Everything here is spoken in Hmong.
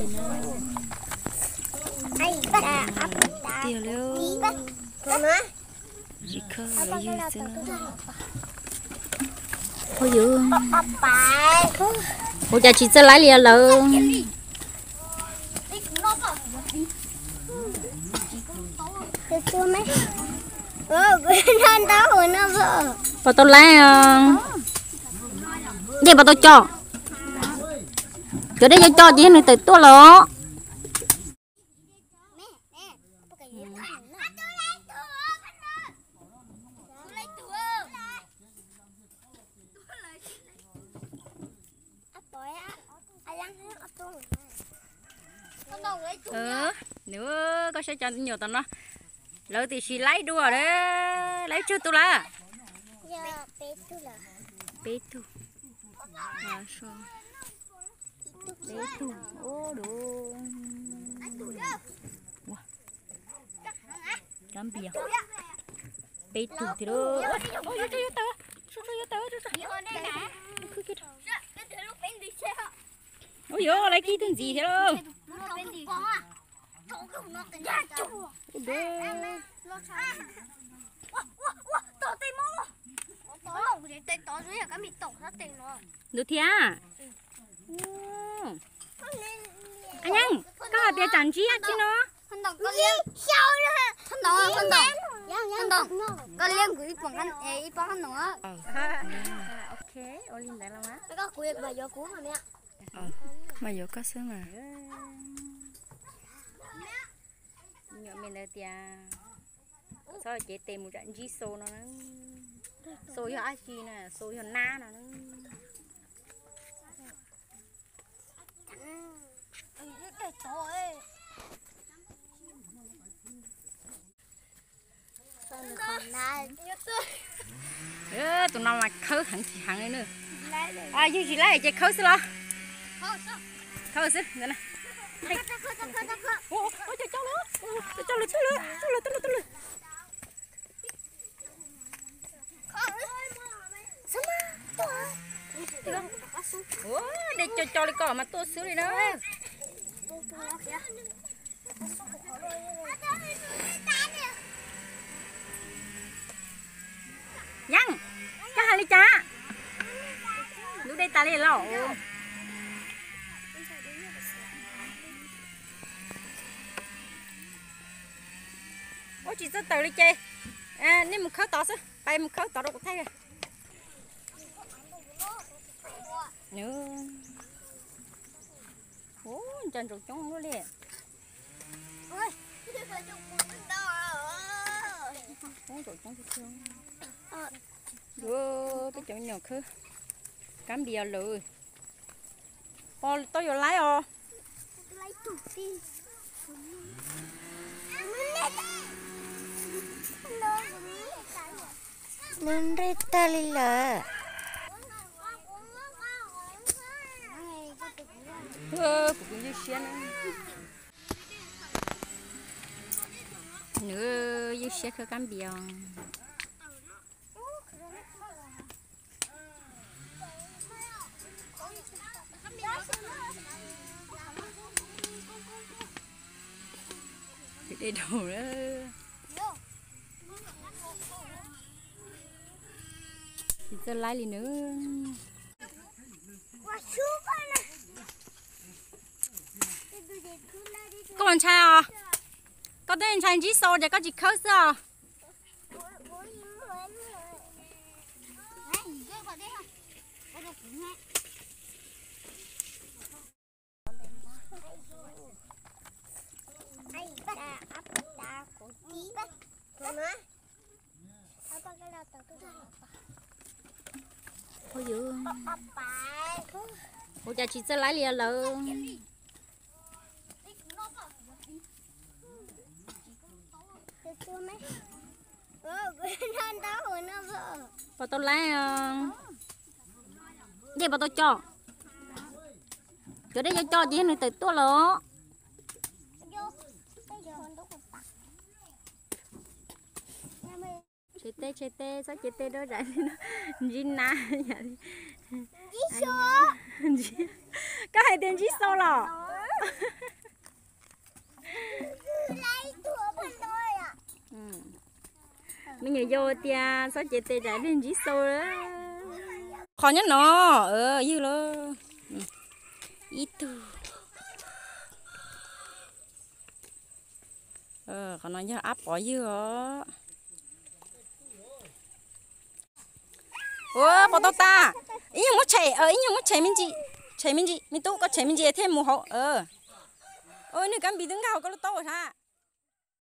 Tiag li, tsis khawb los yog xwb. Ua yus, ua cas tsis txawj laib li lawm. Puas tau laib? Dej puas tau co? Cov dej co co ces nws tawm tuaj los. Nws, koj saib cov nyuam tom no, lawv tiam sis laib dua, laib tsawg tug lawm? Peb tug. Peb tug. Ua, rab npias. Peb tug thiab. Ua yuav lawv kib tug ntxiv thiab lauj. Ntawd thiab. Yeej, koj hais tias tsam ntsib tsi no? Ok, ua li ntawd los mas. Mas yuav koj xwb mas. Nyuam me ntawd tias txhob cev tes mus tsam ntsib xu no na. Xu yog dab tsi na? Xu yog nab no na. Tus no mas khawb heev tsis heev li na. Yog tsis laib ces khawb xwb los. Khawb xwb. Cov coj lawm, coj lawm, coj lawm, coj lawm, coj lawm. Ua, dej co co li ko mas tuaj xwb li na. Yeej, koj hais li cas? Lub dej tas li los. Ua tsis txawj tawm li ces nej mus khawb tod xwb, pais mus khawb tod rau kuv thaij. Ua, ntsa ntsaum coob luaj li. Ua, ntsaum coob tiag tiag. Yuav peb cov me nyuam khawb kab npias lawm. Pog tau yuav laib os. Nws nres tag li lawm. Kuv kuv ywj siab na. Nws ywj siab khawb kab npias. Dej daus lawm. Tsis txawj laib li nws. Koj ntshai os? Koj twb ntshai ntsib xau ces koj tsis khawb xwb os. Ua cas tsis txawj laib li lawm. Puas tau laib? Dej puas tau co? Cov dej co co ces nws tawm tuaj los. Tshem tes, tshem tes, txhob cev tes rau zam li no. Ntsib nab. Koj hais tias ntsib xau los? Me nyuam yaus tias txhob cev tes tsam lig ntsib xau. Qhov nyob no, ywg lauj. Ib tug. Qhov no yog ab pov ywg os. Ua pov tau tas. Ib nyuag muab tshem, ib nyuag muab tshem me ntsis. Tshem me ntsis, me tub koj tshem me ntsis thiaj mus hauv. Ua, niag kab npis twb nkag hauv koj lub taub hau sab.